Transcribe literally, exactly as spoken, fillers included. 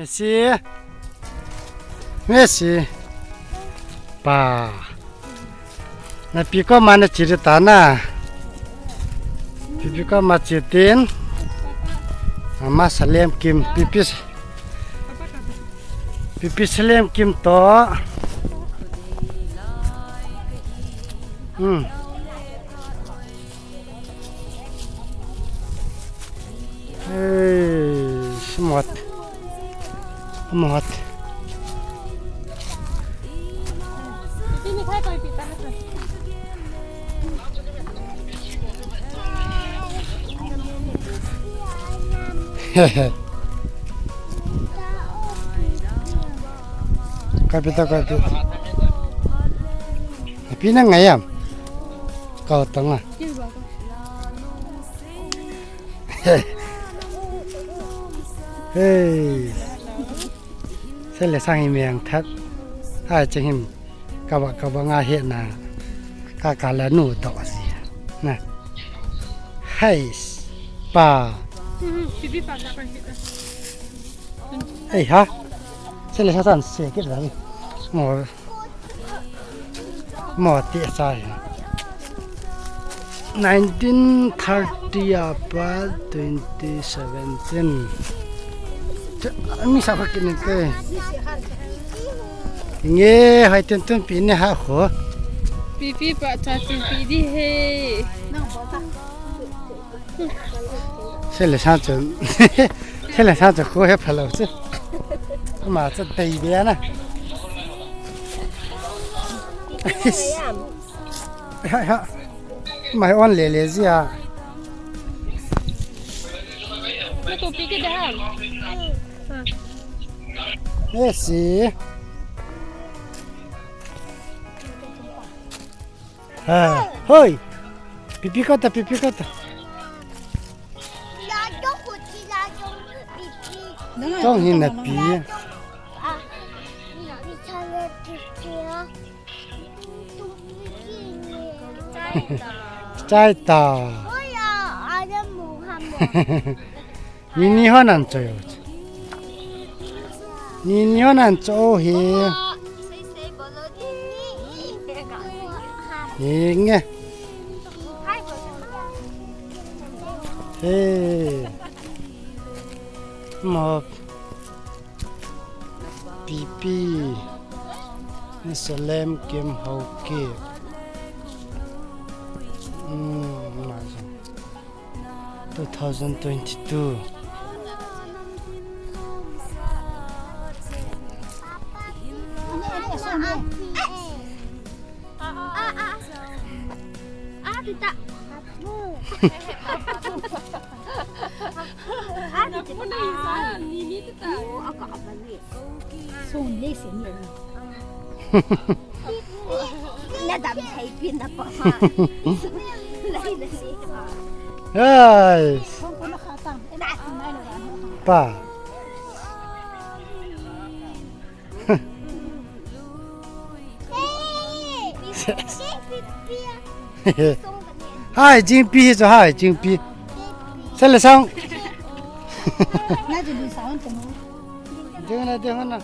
Messi. Messi. Pa. Napi koma nache ding ta na. Pipi koma che tin. Ama Salem Kim, pipi. Pipi Salem Kim toh. Hmm. Hey, smart. Smart. Kapit ta, kapit. Pi na ngai am? Kau tang a. Hey. Sele sang hi meng that. Hai cheng him. Kaba, kaba nga he na. Ka ka la nu do si. Na. Hais. Pa. Mhm, pipi pa sa pa kita. Ei ha. Sele sa san se kit la. Mo. Mo ti sa hi. Nineteen thirty a pat twenty seventeen. Cha, mi sa kha kini ke. Nge, hai ten ten pi ne ha kho. Pipi pa cha chin pi di he. Sele sa chun. Sele sa chun kho he phalo chu. Ama chu dei be na. Ha, ha. Mai on le le zia. Ko pi ke da. Messi. Ha, hoi. Pipi kata, pipi kata. Tong hin napi. Chai ta. Ni ni hon an choi. Ni ni hon an cho hi. Hi nge. He. Mo. Pipi. Ni Salem Kim Hauke. Hmm, ma. Two thousand twenty-two. Nadam thei pi na pa. Hai. Pa. Hai, jingpi hi chu hai, jingpi. Sele sang. Ding na, ding na.